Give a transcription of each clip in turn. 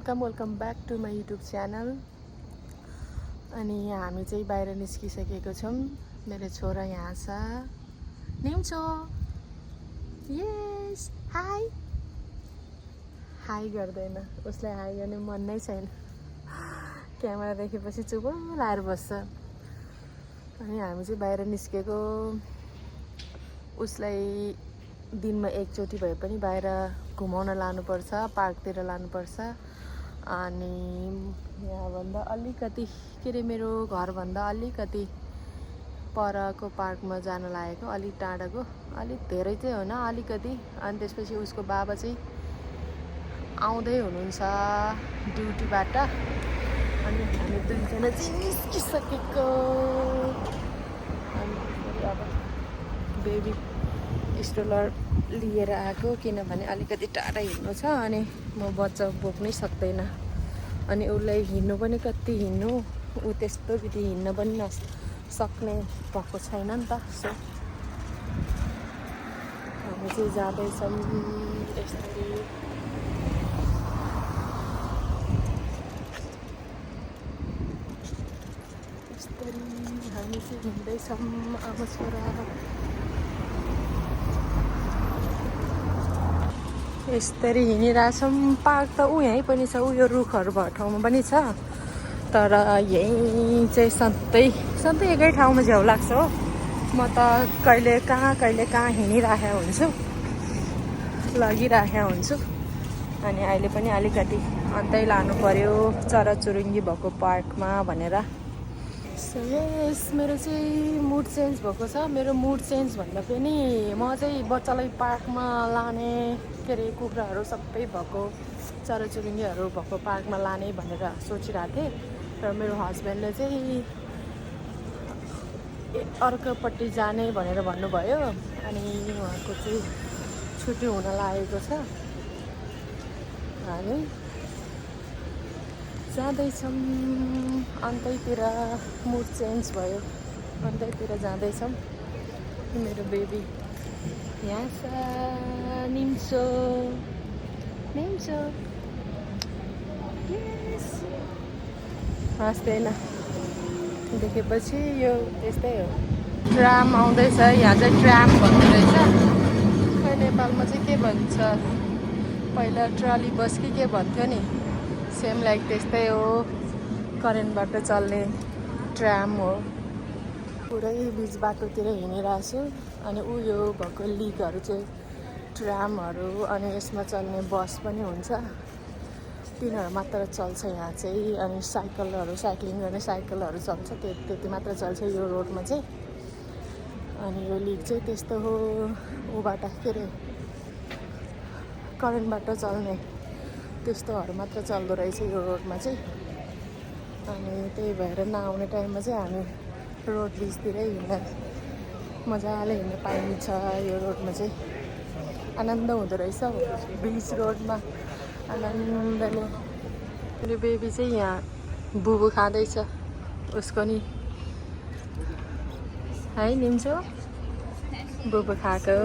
Welcome back to my YouTube channel. अनि हामी चाहिँ बाहिर निस्किसकेको छौँ। मेरो छोरा यहाँ छ, निम्चो। यस, हाई हाई गर्दैन, उसलाई हाई गर्ने मन नै छैन। क्यामेरा देखेपछि चुप लाएर बस्छ। अनि हामी चाहिँ बाहिर निस्केको, उसलाई दिनमा एकचोटि भए पनि बाहिर घुमाउन लानुपर्छ, पार्कतिर लानुपर्छ। अनि यहाँभन्दा अलिकति के अरे मेरो घरभन्दा अलिकति परको पार्कमा जान लागेको, अलिक टाढाको, अलिक धेरै चाहिँ होइन, अलिकति। अनि त्यसपछि उसको बाबा चाहिँ आउँदै हुनुहुन्छ ड्युटीबाट। अनि हामी दुईजना चाहिँ निस्किसकेको। अनि अब बेबी स्ट्रोलर लिएर आएको, किनभने अलिकति टाढा हिँड्नु छ अनि म बच्चा बोक्नै सक्दैन। अनि उसलाई हिँड्नु पनि कति हिँड्नु, ऊ त्यस्तो विधि हिँड्न पनि सक्ने भएको छैन नि त। सो हामी चाहिँ जाँदैछौँ यसरी। हामी चाहिँ हिँड्दैछौँ अब छोरा। यसरी हिँडिरहेछौँ। पार्क त यहीँ पनि छ, यो रुखहरू भएको ठाउँमा पनि छ, तर यहीँ चाहिँ सधैँ एकै ठाउँमा झ्याउ लाग्छ हो। म त कहिले कहाँ हिँडिराखेको हुन्छु, लगिराखेको हुन्छु। अनि अहिले पनि अलिकति अन्तै लानु पर्यो चराचुरुङ्गी भएको पार्कमा भनेर। सो यस, मेरो चाहिँ मुड चेन्ज भएको छ। मेरो मुड चेन्ज भन्दा पनि म चाहिँ बच्चालाई पार्कमा लाने, के अरे कुखुराहरू सबै भएको, चराचुरुङ्गीहरू भएको पार्कमा लाने भनेर सोचिरहेको थिएँ। र मेरो हस्बेन्डले चाहिँ अर्कोपट्टि जाने भनेर भन्नुभयो। अनि उहाँको चाहिँ छुट्टी हुन लागेको छ। हामी जाँदैछौँ अन्तैतिर। मुड चेन्ज भयो, अन्तैतिर जाँदैछौँ। मेरो बेबी यहाँ छ, निम्चो। यस, हाँस्दैन देखेपछि, यो त्यस्तै हो। ट्राम आउँदैछ, यहाँ चाहिँ ट्राम भन्दो रहेछ। खै नेपालमा चाहिँ के भन्छ, पहिला ट्रली बस कि के भन्थ्यो नि, सेम लाइक त्यस्तै हो। करेन्टबाट चल्ने ट्राम हो। पुरै बिच बाटोतिर हिँडिरहेको छु। अनि यो भएको लिगहरू चाहिँ ट्रामहरू, अनि यसमा चल्ने बस पनि हुन्छ, तिनीहरू मात्र चल्छ यहाँ चाहिँ। अनि साइक्लिङ गर्ने साइकलहरू चल्छ, त्यति मात्र चल्छ यो रोडमा चाहिँ। अनि यो लिग चाहिँ त्यस्तो हो, ऊबाट के अरे करेन्टबाट चल्ने त्यस्तोहरू मात्र चल्दो रहेछ यो रोडमा चाहिँ। अनि त्यही भएर नआउने टाइममा चाहिँ हामी रोड बिचतिरै मजाले हिँड्न पाइन्छ। यो रोडमा चाहिँ आनन्द हुँदो रहेछ बिच रोडमा, आनन्दले। मेरो बेबी चाहिँ यहाँ बुबु खाँदैछ, उसको नि है निम्चो, बुबु खाएको।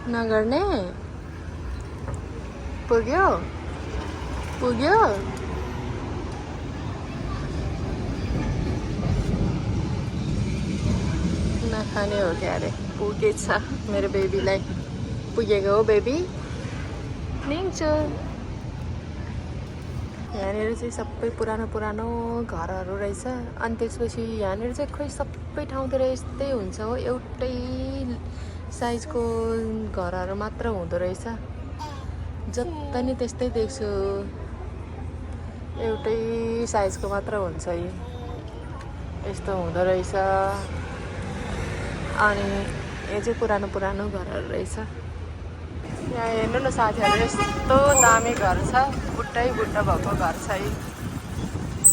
नगर्ने, पुग्यो नखाने हो क्या अरे, पुगेछ मेरो बेबीलाई, पुगेको हो बेबी निम्चो। यहाँनिर चाहिँ सबै पुरानो घरहरू रहेछ। अनि त्यसपछि यहाँनिर चाहिँ खोइ सबै ठाउँतिर यस्तै हुन्छ हो, एउटै साइजको घरहरू मात्र हुँदो रहेछ। जता नि त्यस्तै देख्छु, एउटै साइजको मात्र हुन्छ, यस्तो हुँदो रहेछ। अनि यो चाहिँ पुरानो घरहरू रहेछ। यहाँ हेर्नु न साथीहरू, यस्तो दामी घर छ, बुट्टा भएको घर छ है,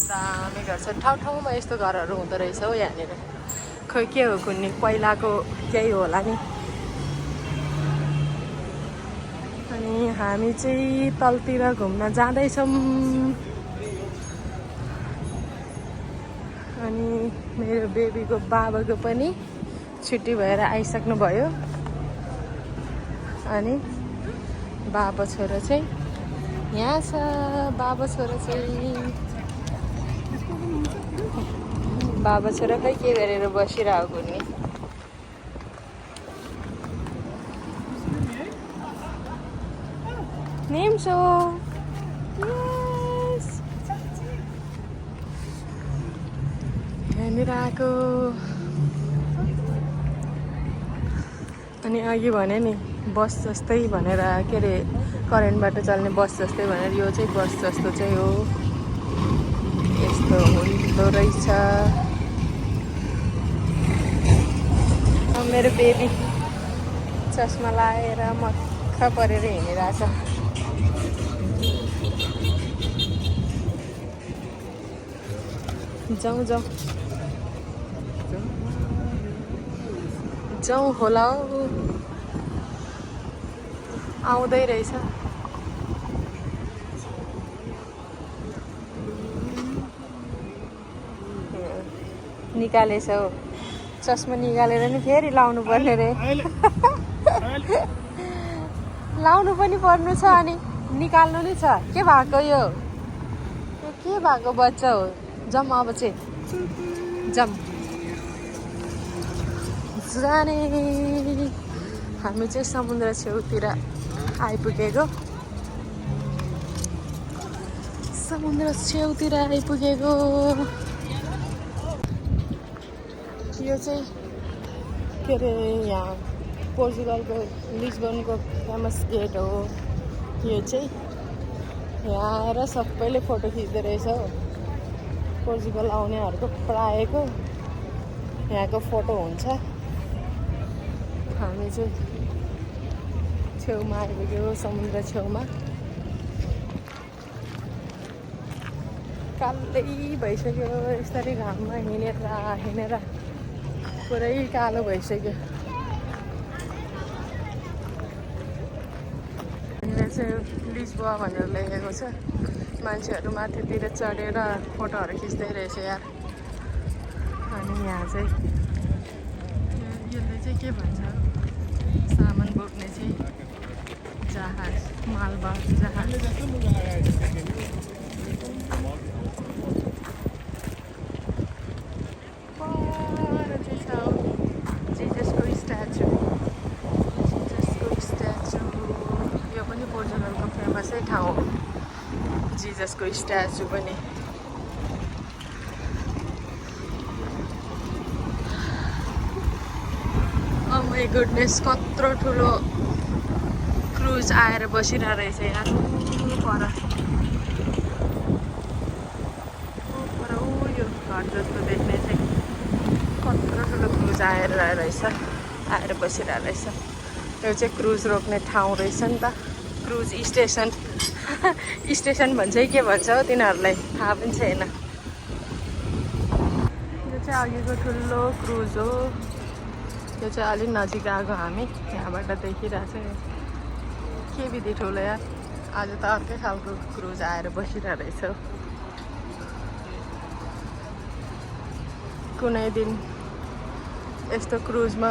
दामी घर छ। ठाउँमा यस्तो घरहरू हुँदो रहेछ हो यहाँनिर। खोइ के हो कुन्नी, पहिलाको केही होला नि। अनि हामी चाहिँ तलतिर घुम्न जाँदैछौँ। अनि मेरो बेबीको बाबाको पनि छुट्टी भएर आइसक्नु भयो। अनि बाबा छोरा चाहिँ यहाँ छ। बाबा छोरा चाहिँ बाबा छोरा खै के गरेर बसिरहेको नि। निम्सो यहाँनिर आएको। अनि अघि भने नि बस जस्तै भनेर के अरे करेन्टबाट चल्ने बस जस्तै भनेर यो चाहिँ बस जस्तो चाहिँ हो। यस्तो हुँदो रहेछ। मेरो बेबी चस्मा लगाएर मक्ख परेर हिँडिरहेछ। जाउँ जाउँ जाउँ होला हौ। आउँदै रहेछ। निकालेछ हौ चस्मा निकालेर नि फेरि लाउनु पर्ने रे। लाउनु पनि पर्नु छ अनि निकाल्नु नि छ। के भएको यो के भएको बच्चा हो। जाउँ अब चाहिँ जाउँ जाने। हामी चाहिँ समुद्र छेउतिर आइपुगेको। समुद्र छेउतिर आइपुगेको। यो चाहिँ के अरे यहाँ पोर्चुगलको लिस्बनको फेमस गेट हो। यो चाहिँ यहाँ आएर सबैले फोटो खिच्दो रहेछ हो। पोर्चुगल आउनेहरूको प्रायःको यहाँको फोटो हुन्छ। हामी चाहिँ छेउमा आइपुग्यो समुद्र छेउमा। कालै भइसक्यो यसरी घाममा हिँडेर पुरै कालो भइसक्यो। यहाँनिर चाहिँ लिस्बोआ भनेर लेखेको छ। मान्छेहरू माथितिर चढेर फोटोहरू खिच्दै रहेछ यार। अनि यहाँ चाहिँ यसले चाहिँ के भन्छ सामान बोक्ने चाहिँ जहाज मालवाहक जहाज। जिजसको स्ट्याचु यो पनि पोर्चुगलको फेमसै ठाउँ हो। जिजसको स्ट्याचु पनि। ओ माई गुडनेस कत्रो ठुलो क्रुज आएर बसिरहेको रहेछ यहाँ पर। यो घर जस्तो देख्ने चाहिँ कत्रो ठुलो क्रुज आएर बसिरहेको रहेछ। यो चाहिँ क्रुज रोक्ने ठाउँ रहेछ नि त। क्रुज स्टेसन स्टेसन भन्छ कि के भन्छ हो तिनीहरूलाई थाहा पनि छैन। यो चाहिँ अघिको ठुलो क्रुज हो। यो चाहिँ अलिक नजिक आएको हामी यहाँबाट देखिरहेको छ। के विधि ठुलो यार। आज त अर्कै खालको क्रुज आएर बसिरहेको रहेछ। कुनै दिन यस्तो क्रुजमा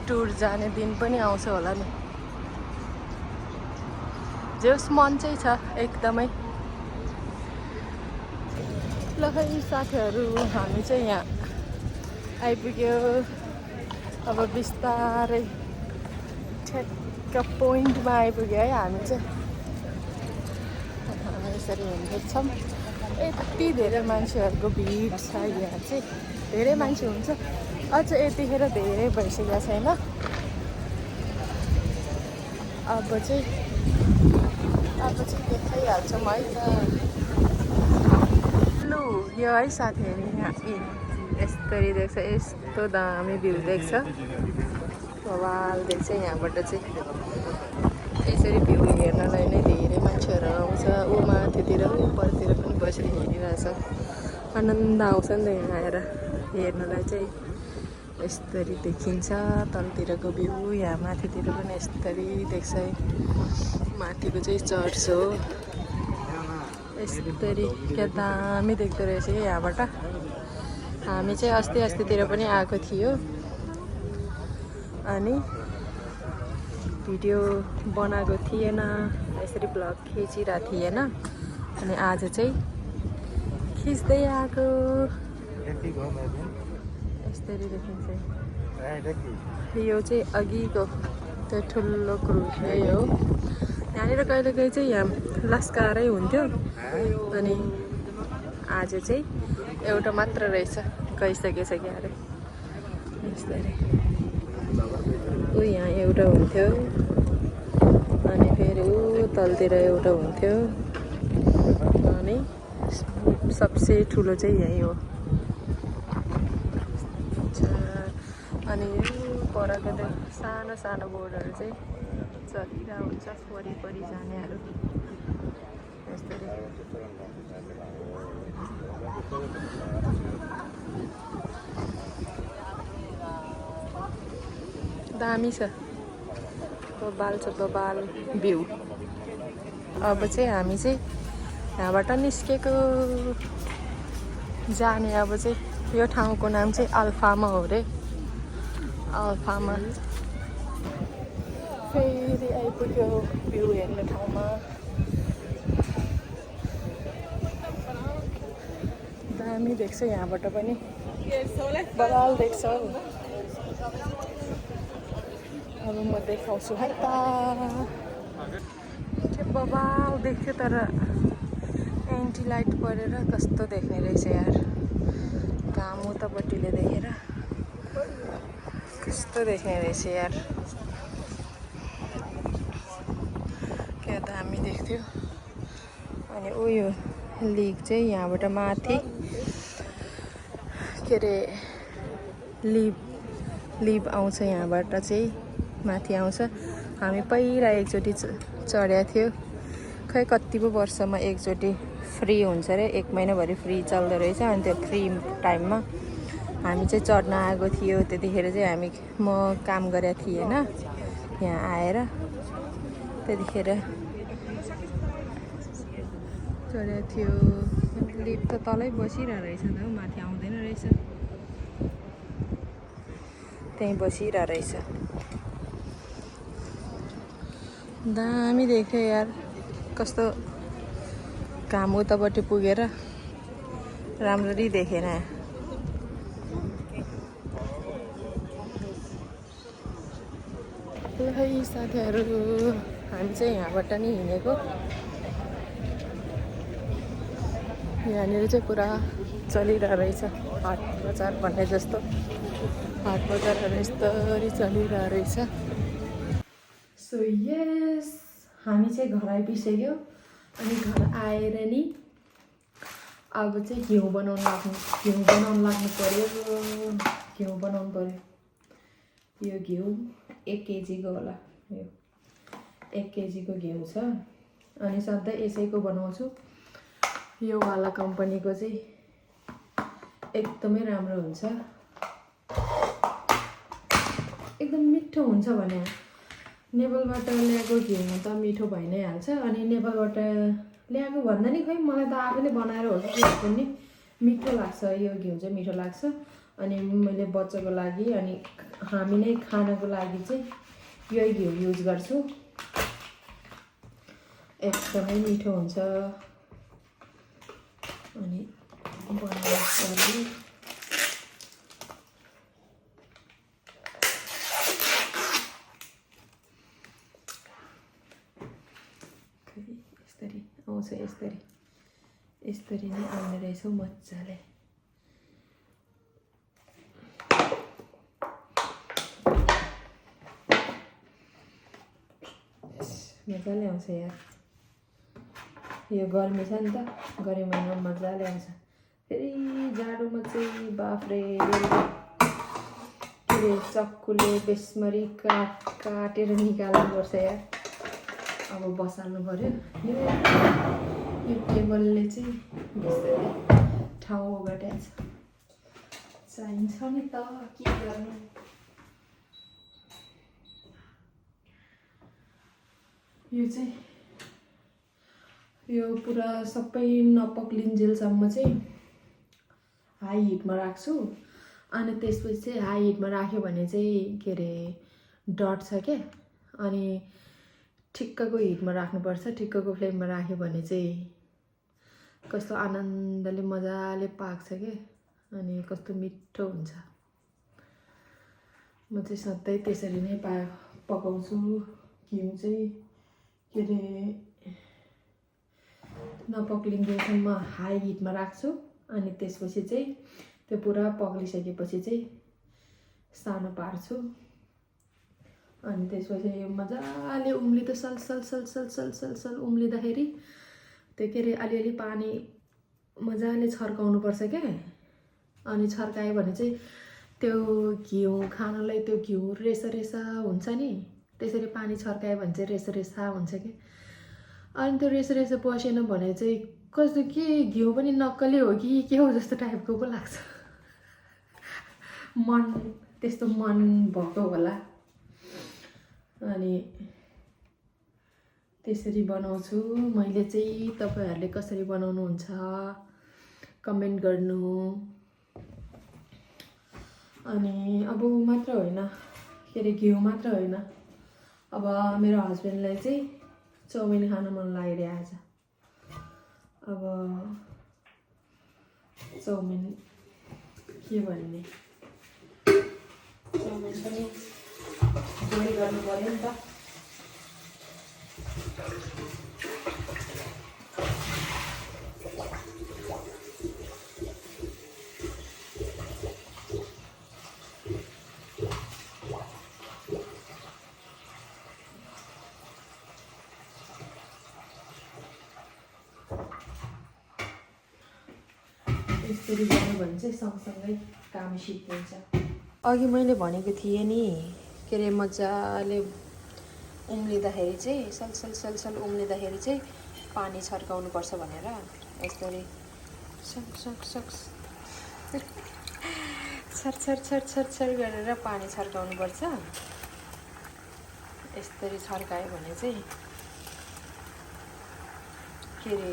टुर जाने दिन पनि आउँछ होला नि। जेस मन चाहिँ छ एकदमै। ल खै साथीहरू हामी चाहिँ यहाँ आइपुग्यो। अब बिस्तारै ठ्याक्क पोइन्टमा आइपुग्यो है हामी चाहिँ। हामी यसरी हिँड्दैछौँ। यति धेरै मान्छेहरूको भिड छ यहाँ चाहिँ। धेरै मान्छे हुन्छ। अझ यतिखेर धेरै भइसकेको छैन। अब चाहिँ देखाइहाल्छौँ है त। लु यो है साथीहरू यहाँ यसरी देख्छ। यस्तो दामी भ्यू देख्छ। बवाल देख्छ यहाँबाट चाहिँ। यसरी भ्यू हेर्नलाई नै धेरै मान्छेहरू आउँछ। ऊ माथितिर उपरतिर पनि बसेर हिँडिरहेछ। आनन्द आउँछ नि त यहाँ आएर हेर्नलाई चाहिँ। यस्तरी देखिन्छ तलतिरको भ्यू। यहाँ माथितिर पनि यस्तरी देख्छ है। माथिको चाहिँ चर्च हो। यस्तरी क्या दामी देख्दो रहेछ कि यहाँबाट। हामी चाहिँ अस्तितिर पनि आएको थियो। अनि भिडियो बनाएको थिएन, यसरी भ्लग खिचिरहेको थिएन। अनि आज चाहिँ खिच्दै आएको। यस्तरी देखिन्छ। यो चाहिँ अघिको त्यो ठुलो क्रुज यही हो। यहाँनिर कहिले कहिले चाहिँ यहाँ लस्कारै हुन्थ्यो, अनि आज चाहिँ एउटा मात्र रहेछ, गइसकेछ क्यारे। यस्तरी ऊ यहाँ एउटा हुन्थ्यो, अनि फेरि ऊ तलतिर एउटा हुन्थ्यो, अनि सबसे ठुलो चाहिँ यही हो। अनि परको त्यो सानो सानो बोर्डहरू चाहिँ चलिरहेको हुन्छ, वरिपरि जानेहरू। यस्तरी दामी छ, बबाल छ, बबाल भ्यू। अब चाहिँ हामी चाहिँ यहाँबाट निस्केको जाने। अब चाहिँ यो ठाउँको नाम चाहिँ अल्फामा हो रे, अल्फामा। फेरि आइपुग्यो भ्यू हेर्ने ठाउँमा। दामी देख्छ यहाँबाट पनि, बबाल देख्छ। अब म देखाउँछु है त। के बबाल देख्थ्यो, तर एन्टी लाइट परेर कस्तो देख्ने रहेछ यार। घाम उतापट्टिले देखेर कस्तो देख्ने रहेछ यार। क्या दामी देख्थ्यो। अनि उयो लिग चाहिँ यहाँबाट माथि के अरे लिभ आउँछ, यहाँबाट चाहिँ माथि आउँछ। हामी पहिला एकचोटि चढेको थियो, खै कति पो वर्षमा एकचोटि फ्री हुन्छ अरे, 1 महिनाभरि फ्री चल्दो रहेछ। अनि त्यो फ्री टाइममा हामी चाहिँ चढ्न आएको थियो। त्यतिखेर चाहिँ म काम गरेको थिएन यहाँ आएर, त्यतिखेर चढेको थियो। लिफ्ट त तलै बसिरहेको रहेछ त, माथि आउँदैन रहेछ, त्यहीँ बसिरहेको रहेछ। दामी देख्यो यार, कस्तो घाम उतापट्टि पुगेर राम्ररी देखेन। ल है साथीहरू, हामी चाहिँ यहाँबाट नि हिँडेको। यहाँनिर चाहिँ पुरा चलिरहेको रहेछ, हाट बजार भन्ने जस्तो। हाट बजारहरू यस्तरी चलिरहेको रहेछ। सो यस, हामी चाहिँ घर आइपुगिसक्यो। अनि घर आएर नि अब चाहिँ घिउ बनाउनु लाग्नु पर्यो। घिउ बनाउनु पर्यो। यो घिउ 1 केजीको होला, यो 1 केजीको घिउ छ। अनि सधैँ यसैको बनाउँछु। यो वाला कम्पनीको चाहिँ एकदमै राम्रो हुन्छ, एकदम मिठो हुन्छ भने। नेपालबाट ल्याएको घिउ त मिठो भइ नै हाल्छ। अनि नेपालबाट ल्याएको भन्दा नि खै मलाई त आफैले बनाएर हो कि पनि मिठो लाग्छ। यो घिउ चाहिँ मिठो लाग्छ। अनि मैले बच्चाको लागि अनि हामी नै खानको लागि चाहिँ यही घिउ युज गर्छु। एकदमै मिठो हुन्छ। अनि बनाउँछु। यस्तरी आउँछ, यस्तरी नै आउने रहेछ मजाले। मजाले आउँछ यार। यो गर्मी छ नि त, गर्मी महिनामा मजाले आउँछ। फेरि जाडोमा चाहिँ बाफ्रे के अरे चक्कुले बेसमरी काटेर निकाल्नुपर्छ यार। अब बसाल्नु पर्यो। यो टेबलले चाहिँ बिस्तारै ठाउँ ओगटेको छ, चाहिन्छ नि त, के गर्नु। यो चाहिँ यो पुरा सबै नपक्लिन्जेलसम्म चाहिँ हाई हिटमा राख्छु। अनि त्यसपछि चाहिँ हाई हिटमा राख्यो भने चाहिँ के अरे डट्छ क्या, अनि ठिक्कको हिटमा राख्नुपर्छ। ठिक्कको फ्लेममा राख्यो भने चाहिँ कस्तो आनन्दले मजाले पाक्छ के, अनि कस्तो मिठो हुन्छ। म चाहिँ सधैँ त्यसरी नै पकाउँछु। घिउ चाहिँ के अरे नपक्लिन्जेलसम्म हाई हिटमा राख्छु, अनि त्यसपछि चाहिँ त्यो पुरा पक्लिसकेपछि चाहिँ सानो पार्छु। अनि त्यसपछि यो मजाले उम्लिँदा सल सल सल सल सल सल सल उम्लिँदाखेरि त्यो के अरे अलिअलि पानी मजाले छर्काउनुपर्छ क्या। अनि छर्कायो भने चाहिँ त्यो घिउ खानलाई त्यो घिउ रेसा रेसा हुन्छ नि, त्यसरी पानी छर्कायो भने चाहिँ रेसा रेसा हुन्छ कि। अनि त्यो रेसा रेसा पसेन भने चाहिँ कस्तो के घिउ पनि नक्कली हो कि के हो जस्तो टाइपको पो लाग्छ। मन त्यस्तो मन भएको होला। अनि त्यसरी बनाउँछु मैले चाहिँ। तपाईहरुले कसरी बनाउनुहुन्छ कमेन्ट गर्नु। अनि अब मात्र होइन के अरे घिउ मात्र होइन, अब मेरो हस्बेन्डलाई चाहिँ चाउमिन खान मन लागिरहेको आज। अब चाउमिन के भन्ने, चाउमिन पनि बोइल गर्नु पर्यो नि त। यसरी गर्नु भने चाहिँ सँगसँगै काम सिद्धिन्छ। अघि मैले भनेको थिएँ नि के अरे मजाले उम्लिँदाखेरि चाहिँ सल सल सल सल उम्लिँदाखेरि चाहिँ पानी छर्काउनुपर्छ भनेर। यसरी सक सक सक छर छर छर छर छर गरेर पानी छर्काउनुपर्छ। यसरी छर्कायो भने चाहिँ के अरे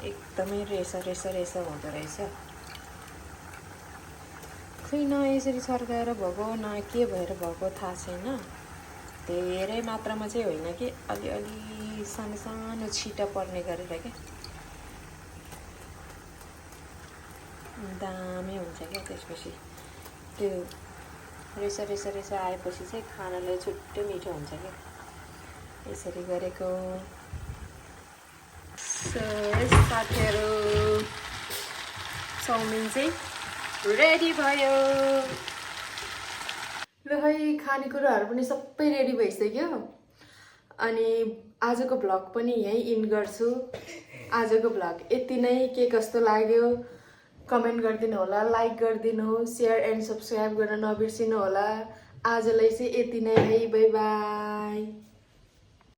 एकदमै रेसा रेसा रेसा हुँदो रहेछ। खै न यसरी छर्काएर भएको न के भएर भएको थाहा छैन। धेरै मात्रामा चाहिँ होइन कि अलिअलि सानो सानो छिटा पर्ने गरेर क्या दामी हुन्छ क्या। त्यसपछि त्यो रेसा रेसा रेसा आएपछि चाहिँ खानालाई छुट्टै मिठो हुन्छ क्या यसरी गरेको। साथीहरू चाउमिन चाहिँ रेडी भयो। ल है खानेकुराहरू पनि सबै रेडी भइसक्यो। अनि आजको भ्लग पनि यहीँ इन्ड गर्छु। आजको भ्लग यति नै। के कस्तो लाग्यो कमेन्ट गरिदिनु होला, लाइक गरिदिनु, सेयर एन्ड सब्सक्राइब गर्न नबिर्सिनु होला। आजलाई चाहिँ यति नै है, बाई बाई।